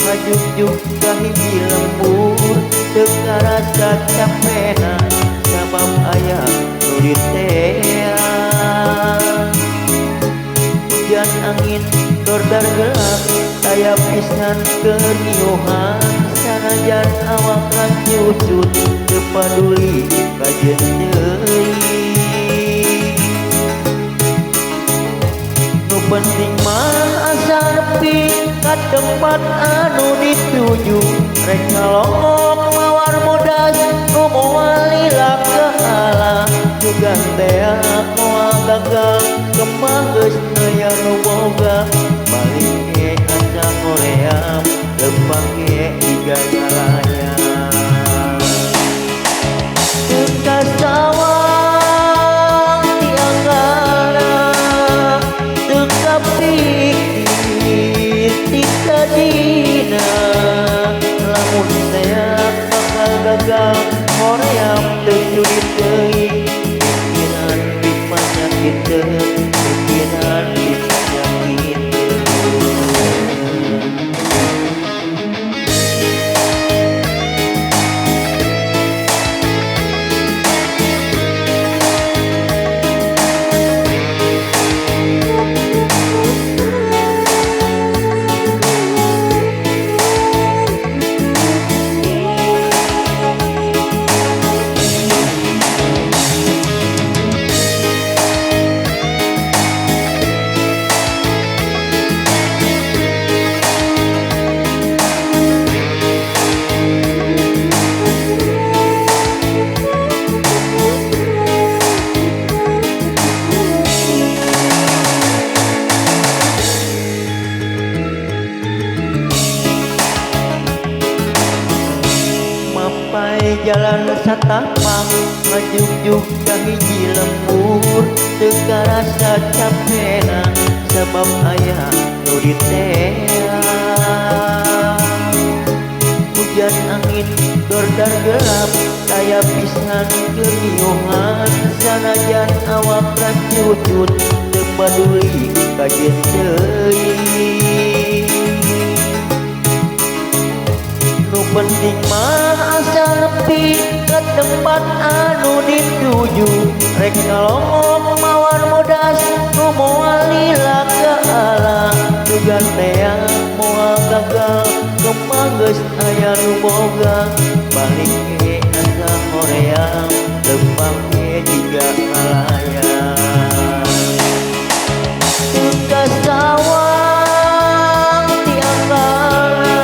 Ngajugjug ka hiji lembur teu karasa capena sabab aya nu diteang. Hujan angin dordar gelap taya pisan keur ngiuhan sanajan awak rancucut teu paduli kajeun teuing. Nu penting mah asa nepi ka tempat anu dituju rek ngalongok mawar bodas nu moal lila kaala sugan tea moal gagal kemah geus aya nu boga balik ge asa ngoream lempang ge jiga ngalayang. Teu kasawang ti anggalna teu kapikir ti tadina lamun tea bakal gagal hoream teu jurit teuing pikiran pipanyakiteun pikiran pipanyakiteun. Jalan satapak ngajugjug ka hiji lembur teu karasa capena sabab aya nu diteang. Hujan angin dordar gelap taya pisan keur ngiuhan sanajan awak rancucut teu paduli kajeun teuing. Nu penting mah asa nepi ka tempat anu dituju rek ngalongok mawar bodas nu moal lila kaala sugan tea moal gagal kemah geus aya nu boga balik ge asa hoream lempang ge jiga ngalayang. Teu kasawang ti anggalna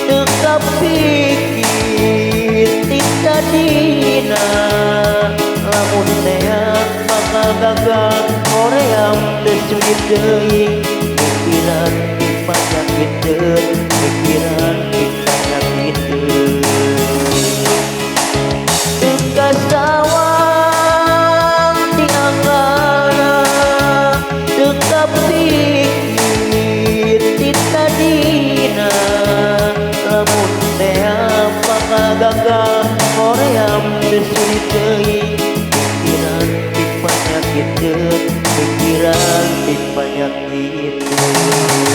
teu kapikir ti tadina lamun tea bakal gagal hoream teu sudit teuing pikiran pipanyakiteun pikiran pipanyakiteun. Teu kasawang ti anggalna teu kapikir ti tadina lamun tea bakal gagal hoream teu sudit teuing pikiran pipanyakiteun pikiran pipanyakiteun.